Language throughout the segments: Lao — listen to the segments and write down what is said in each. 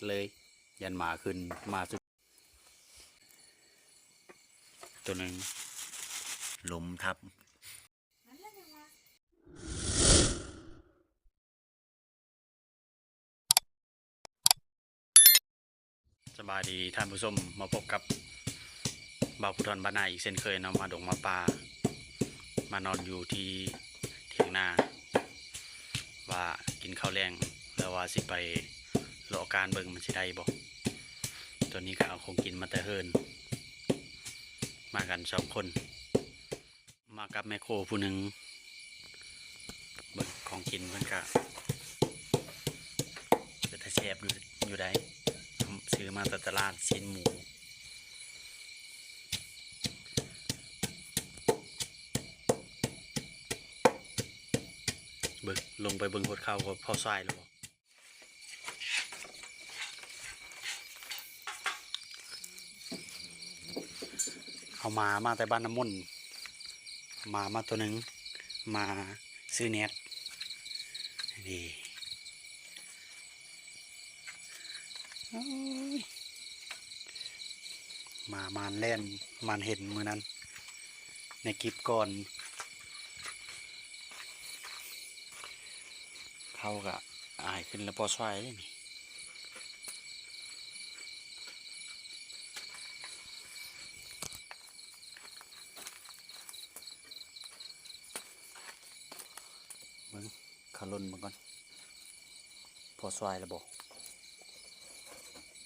ເລີຍ ຢ້ານໝາຂຶ້ນມາສຸດ ໂຕໜຶ່ງ ລົມທັບ. ສະບາຍດີທ່ານຜູ້ຊົມ, ມາພົບກັບບ່າວພູທອນບ້ານນາອີກເຊັ່ນເຄີຍເນາະ, ມາດົງມາປ່າ ມານອນຢູ່ທີ່ຖຽງນາ ວ່າກິນເຂົ້າແລງແລ້ວວ່າຊິໄປເລາະການເບິ່ງມັນຊິໄດ້ບໍ່. ຕອນນີ້ກໍເອົາຂອງກິນມາແຕ່ເຮືອນ ມາກັນສອງຄົນ. ມາກັບແມ່ໂຄຜູ້ໜຶ່ງ. ເບິ່ງຂອງກິນເພິ່ນກະເປັນຕາແຊບຢູ່ ຢູ່ໃດ໋. ຊື້ມາແຕ່ຕະຫຼາດ ຊີ້ນໝູ. ເບິ່ງ ລົງໄປເບິ່ງໂຄດເຂົ້າ ພໍຊວາຍແລ້ວບໍ່? ເອົາໝາມາແຕ່ບ້ານນ້ຳມົນ, ໝາມາໂຕໜຶ່ງ ໝາຊື່ແນັດ ນີ້. ໂອ້ຍ ໝາມານແລ່ນ ມານເຫັນມື້ນັ້ນໃນຄລິບກ່ອນ. ເຂົາກະອາຍຂຶ້ນແລ້ວ ພໍຊວາຍເດ້ນີ້. ເບິ່ງ ເຂົາຫຼົ່ນເບິ່ງກ່ອນ ພໍຊວາຍແລ້ວບໍ່?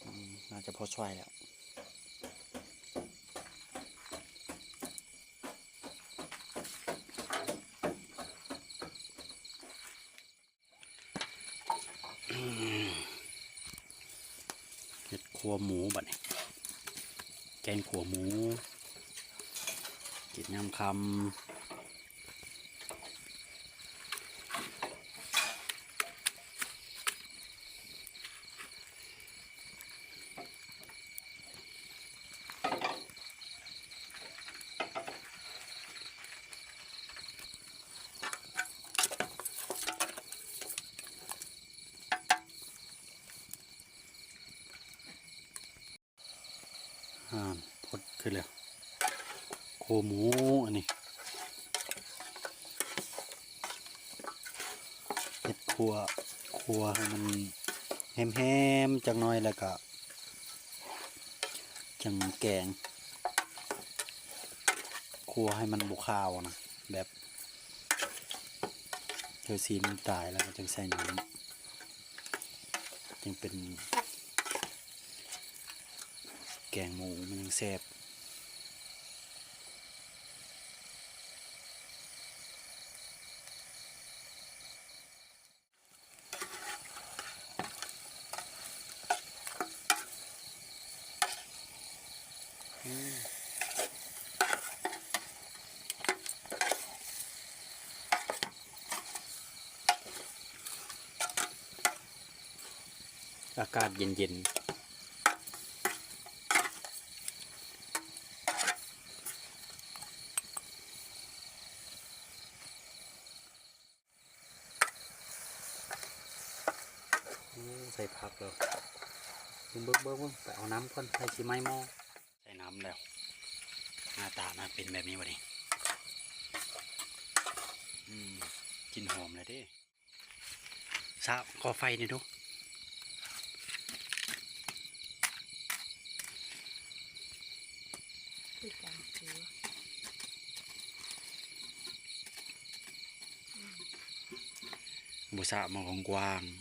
ອືມ ໜ້າຈະພໍຊວາຍແລ້ວ. ເຮັດຂົ້ວໝູບັດນີ້ ແກງຂົ້ວໝູ ກິນຍາມຄ່ຳ. ອ່າ ພົດຂຶ້ນແລ້ວ ໂຄໝູອັນນີ້ ເຮັດຂົ້ວ ຂົ້ວໃຫ້ມັນແຮມໆຈັກໜ້ອຍ ແລ້ວກະຈັ່ງແກງ ຂົ້ວໃຫ້ມັນບໍ່ຄາວນະ ແບບ ເທື່ອຊີ້ນມັນຕາຍແລ້ວກໍຈັ່ງໃສ່ນ້ຳ ຈຶ່ງເປັນແກງໝູ ມັນຈັ່ງແຊບ. ອາກາດເຢັນໆ. ໂອ້ ໃສ່ຜັກແລ້ວ ເບິ່ງໆໆ ໄປເອົານ້ຳກ່ອນ ໄຟຊິໄໝ້ໝໍ້. ໃສ່ນ້ຳແລ້ວ ໜ້າຕາມັນເປັນແບບນີ້ບັດນີ້. ອືມ ກິ່ນຫອມແລ້ວເດ້. ສາ ຂໍໄຟແດ່ດູ. ຄືກັນຄື ບໍ່ສະມາກວ້າງໆ.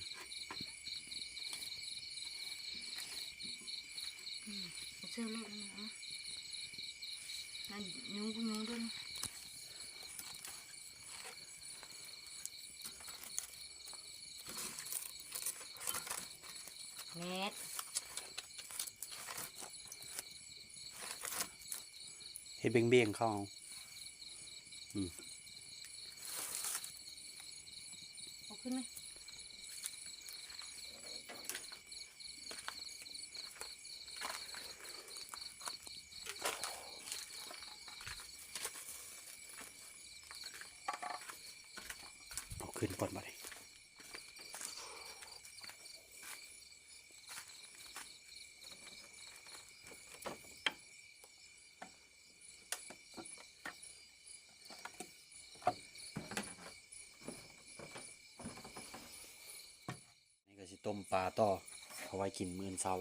ອືມ ເຊື່ອໂລດນະ ນັ້ນຍຸງ ຍຸງດ້ວຍນະ. ແມ່ນ ເຮັດບຽງໆ ເຂົ້າເອົາ. ອືມ ເອົາຂຶ້ນໄໝ? ເອົາຂຶ້ນກ່ອນບາດນີ້. ຕົ້ມປາຕໍ່ ເອົາໄວ້ກິນມື້ອື່ນເຊົ້າ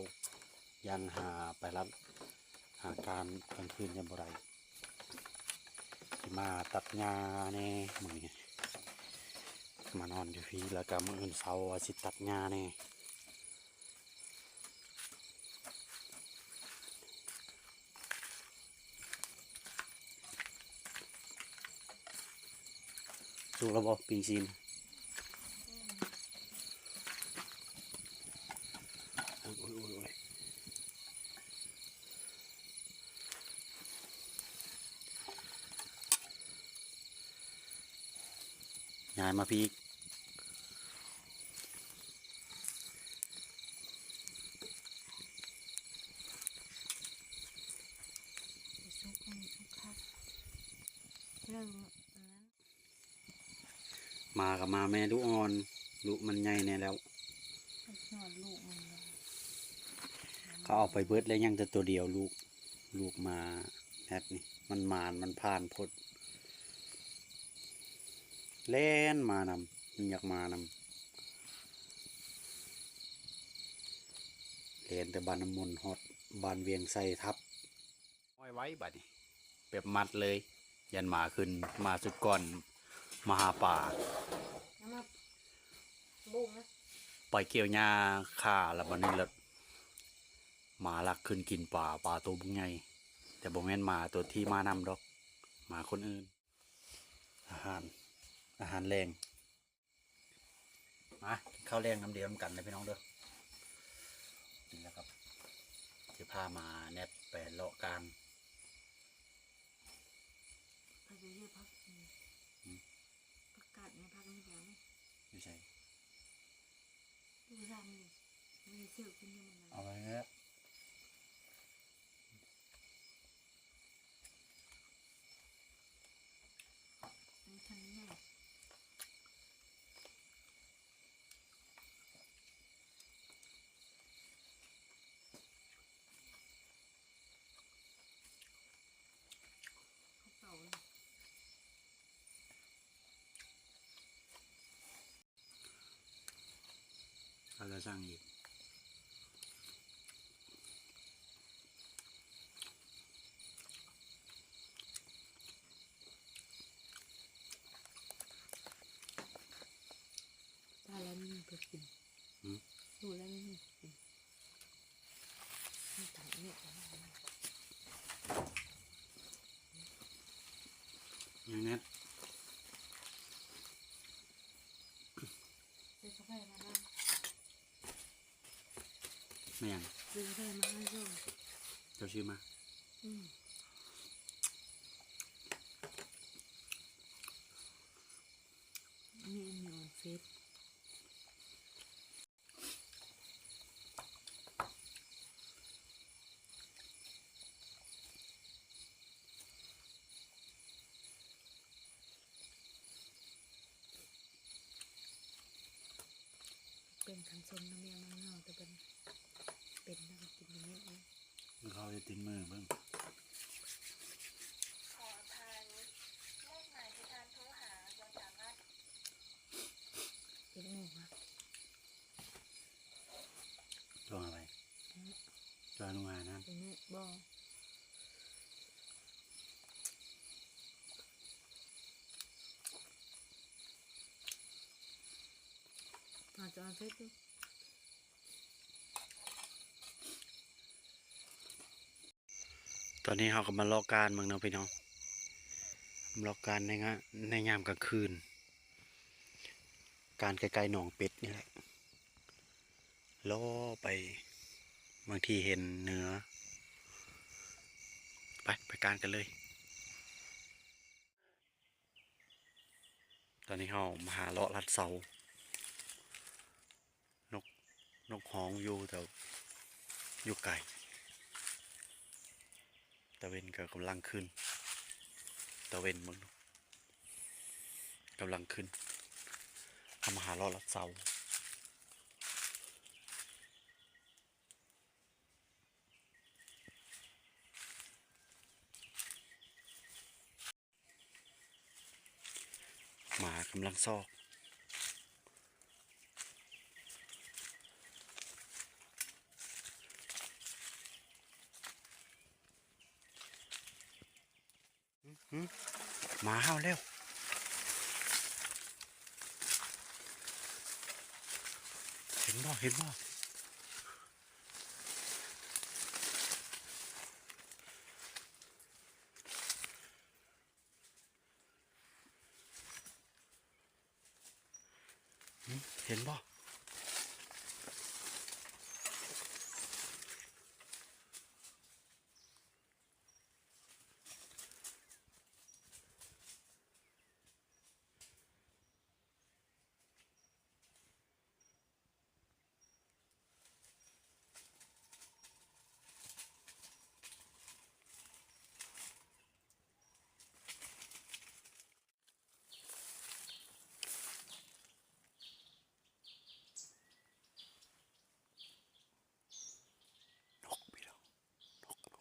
ຢ້ານຫາໄປລັດຫາການກາງຄືນຍັງບໍ່ໄດ້ ຊິມາຕັດຫຍ້າແດ່ມື້ນີ້ ມານອນຢູ່ພີ້ ແລ້ວກະມື້ອື່ນເຊົ້າວ່າຊິຕັດຫຍ້າແດ່. ສຸກແລ້ວບໍ່ ປີ້ງຊີ້ນ? ໂອ້ຍ ໂອ້ຍ ໂອ້ຍ ໂອ້ຍ ຍ້າຍມາພີ້ອີກ. ສຸກ ອັນນີ້ສຸກຄັກ ເລີ່ມ ມາກໍມາແມ່ລູກອ່ອນ ລູກມັນໃຫຍ່ແດ່ແລ້ວ ຍອດລູກມັນ ເຂົາເອົາໄປເບິດແລ້ວ ຍັງແຕ່ໂຕດຽວ ລູກ ລູກມາແຮດນີ້ ມັນໝານ ມັນຜ່ານໂພດ ແລ່ນມານຳ ມັນຢາກມານຳ ແລ່ນແຕ່ບ້ານນ້ຳມົນຮອດບ້ານວຽງໄຊທັບ. ຫ້ອຍໄວ້ບາດນີ້ ແບບມັດເລີຍ ຢ້ານໝາຂຶ້ນມາ ຊຸດກ່ອນມາຫາປາ ເອົາມາບຸ້ງນະ ໄປກ່ຽວຫຍ້າຄາ ແລ້ວບາດນີ້ລະ ໝາລັກຂຶ້ນກິນປາ ປາໂຕບັກໃຫຍ່ ແຕ່ບໍ່ແມ່ນໝາໂຕທີ່ມານຳດອກ ໝາຄົນອື່ນ. ອາຫານ ອາຫານແລງ. ມາກິນເຂົ້າແລງນຳດຽວນຳກັນເດີພີ່ນ້ອງເດີ ກິນແລ້ວກໍຊິພາມາແນັດໄປເລາະການ ໃຜຈະເຮັດຜັກ ຫືມ ຜັກກາດໃນຜັກນີ້ແລ້ວ ຢູ່ໃສ? ຢູ່ຊາມນີ້ ມັນຊິຊື້ກິນຢູ່ມັນ ເອົາໄປເລີຍ. ເອົາແລ້ວສັ່ງອີກ ຕາຍແລ້ວມີເພິ່ນກິນ ຫືມ ຢູ່ແລ້ວມີເພິ່ນກິນ. ຍັງແນັດ ຊື້ກາແຟມານຳ ແມ່ນຫຍັງ? ຊື້ກາແຟມາໃຫ້ເຈົ້າ ເຈົ້າຊື້ມາ ອືມ ມີອັນນີ້ອອນເຟສ. ເປັນຄັນຊົມນຳແມວນຳເຮົາ ແຕ່ເພິ່ນເປັນແລ້ວກໍກິນນຳແມວເອງ. ເຂົາເຮັດຕີນມືເບິ່ງ ຂໍອະໄພ ເລກໝາຍທີ່ທ່ານໂທຫາບໍ່ສາມາດ ເຮັດອອກຫວາ? ໂທຫາໃຜ? ໂທຫາລຸງຫານນະ? ບໍ່. ຕອນນີ້ເຮົາກໍມາເລາະການເບິ່ງເນາະພີ່ນ້ອງ ເລາະການໃນງານ ໃນຍາມກາງຄືນ ການໃກ້ໆໜອງເປັດນີ້ແຫຼະ ເລາະໄປ ບາງທີເຫັນເໜືອ ໄປ ໄປການກັນເລີຍ. ຕອນນີ້ເຮົາມາຫາເລາະລັດເສົາ ນົກ ນົກຮ້ອງຢູ່ ແຕ່ຢູ່ໄກ ຕາເວັນກໍກຳລັງຂຶ້ນ ຕາເວັນເບິ່ງ ກຳລັງຂຶ້ນ ເຮົາມາຫາເລາະລັດເສົາ. ໝາກຳລັງຊອກ ເ ໝາເຫົ່າແລ້ວ. ເຫັນບໍ່? ເຫັນບໍ່? ເຫັນບໍ່? ນົກພີ່ນ້ອງ ນົກ.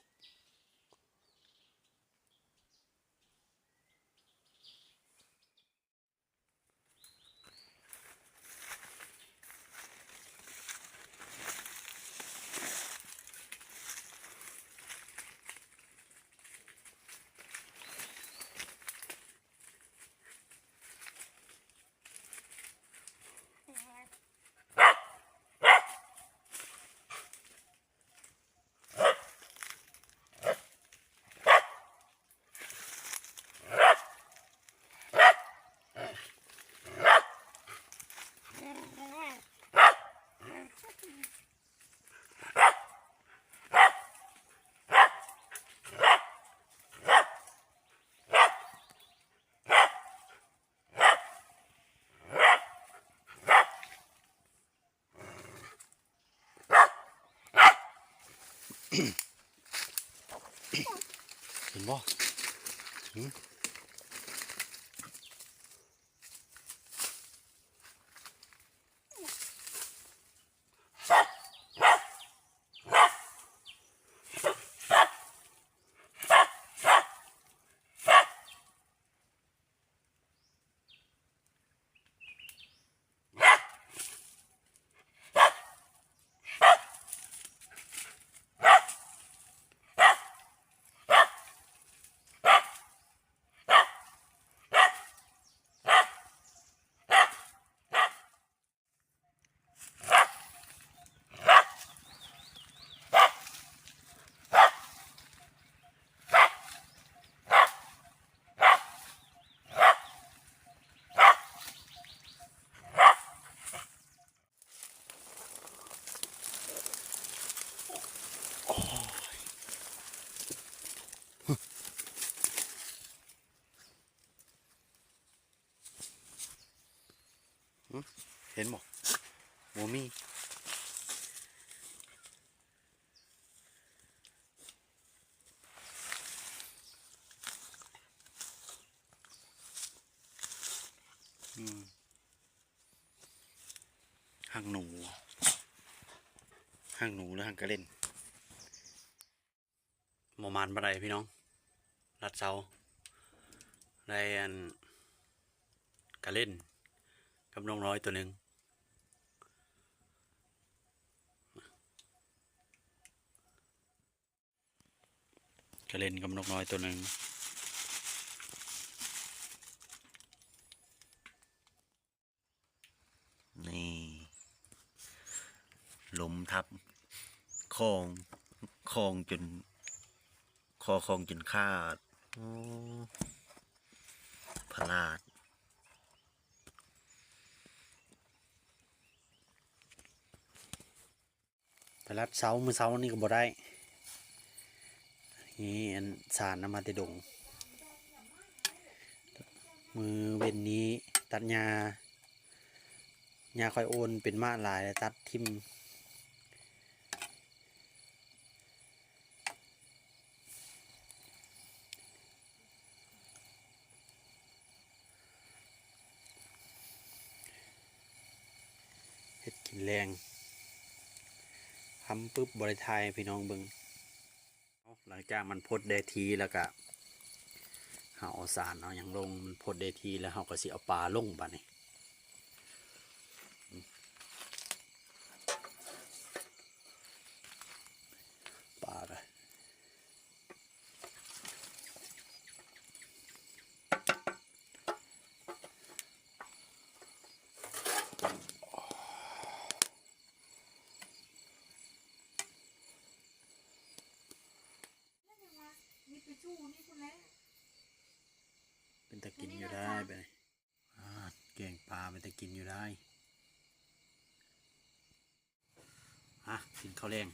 ເຫັນບໍ່? ຫື? ຫຶ ເຫັນບໍ່? ບໍ່ມີ. ອືມ ຮັງໜູ ຮັງໜູ ຫຼື ຮັງກະເລັນ. ບໍ່ໝານປານໃດພີ່ນ້ອງ ລັດເຊົາ ໄດ້ອັນ ກະເລັນກັບນົກນ້ອຍໂຕໜຶ່ງ ກະເລັນກັບນົກນ້ອຍໂຕໜຶ່ງ. ນີ້ ລົມທັບ ຄອງ ຄອງຈົນ ຄໍຄອງຈົນຂາດ. ໂອ້ ພະລາດ. ໄປລັດເຊົາ ມື້ເຊົ້ານີ້ກໍບໍ່ໄດ້ ນີ້ອັນສານນຳມາແຕ່ດົງ. ມື້ເວັນນີ້ຕັດຫຍ້າ ຫຍ້າຂ້ອຍໂອນເປັນໝ້າຫຼາຍ ຕັດຖິ້ມ. ເຮັດກິນແລງ ຄ່ຳປຶບ ບໍ່ໄດ້ຖ່າຍໃຫ້ພີ່ນ້ອງເບິ່ງ. ຫຼັງຈາກມັນພົດໄດ້ທີ່ແລ້ວກະ ເຮົາເອົາສານເອົາຫຍັງລົງ ມັນພົດໄດ້ທີ່ແລ້ວ ເຮົາກໍຊິເອົາປາລົງບາດນີ້. ປາກະ. ເປັນຕາກິນຢູ່ໄດ໋ ບາດນີ້ ອາ ແກງປາເປັນຕາກິນຢູ່ໄດ໋. ອາ ກິນເຂົ້າແລງ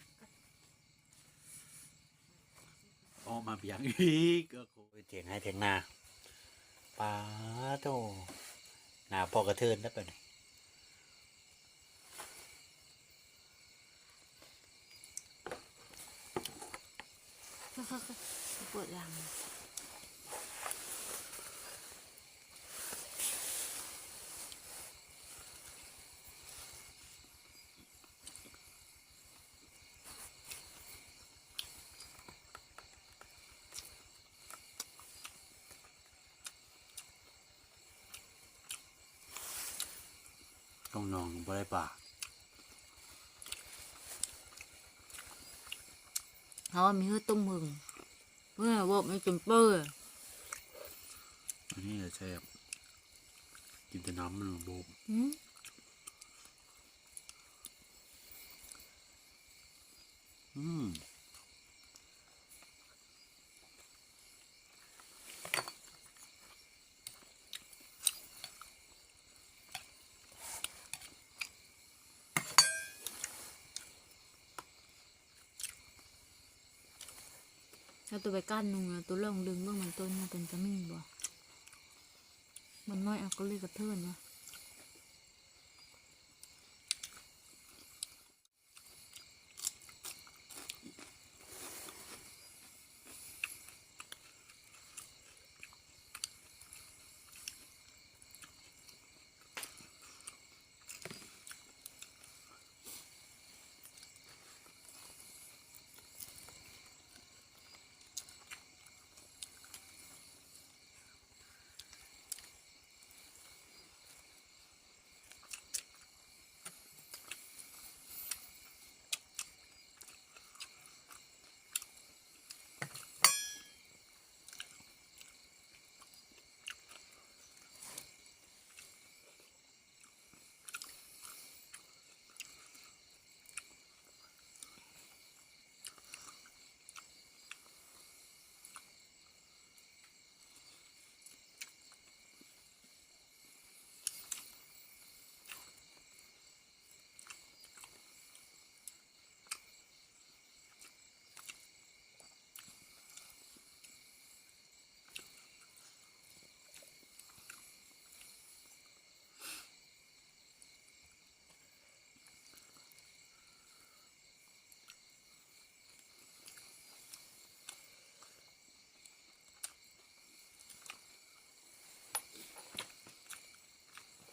ອອກມາປຽກອີກ ໂອ້ໂຫ ຖຽງໄຮ່ຖຽງນາ ປາໂທ້ ໜາວພໍກະເທີນແລ້ວບາດນີ້. ປວດຫຼັງ ຕ້ອງນອນບໍ່ໄດ້ປາ ເຮົາມີເຮືອຕົ້ມເຜິງ ເມື່ອວອກມີຈົນເປີ ອັນນີ້ແຫຼະແຊບ ກິນແຕ່ນ້ຳມັນບໍ່ ອືມ ອືມ. ເອົາໂຕໄປກ້ານໜຶ່ງ ເອົາໂຕລອງດຶງເບິ່ງ ມັນໂຕນີ້ເປັນຕາມີບໍ່ ມັນນ້ອຍ ເອົາກະເລີຍກະເທີນວະ.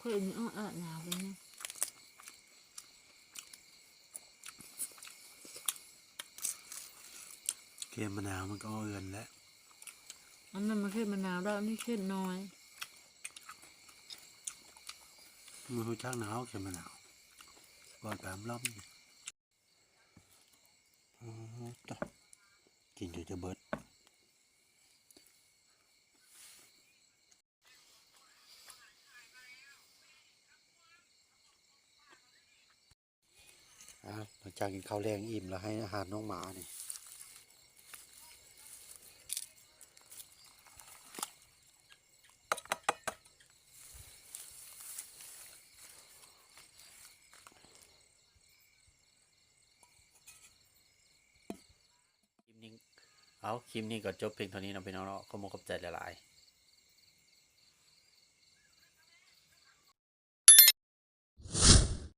ຂ້ອຍນີ້ອອກອາດໜາວໄປນະ ເຂດມະນາວມັນກໍອອກເຮືອນແຫຼະ ອັນນັ້ນມັນເຂດມະນາວແລ້ວ ອັນນີ້ເຂດນ້ອຍ ມັນຮູ້ຈັກນາວ ເຂດມະນາວ ບໍ່ຕາມລຳ. ອໍ ໂທ້ ກິນຈົນຈະເບິດ. ອາ ຫຼັງຈາກກິນເຂົ້າແລງອີ່ມແລ້ວ ໃຫ້ອາຫານນ້ອງໝານີ້. ຄລິບນີ້ ເອົາ ຄລິບນີ້ກໍຈົບພຽງເທົ່ານີ້ເນາະ ພີ່ນ້ອງເນາະ ຂໍຂອບອົກຂອບໃຈຫຼາຍໆ.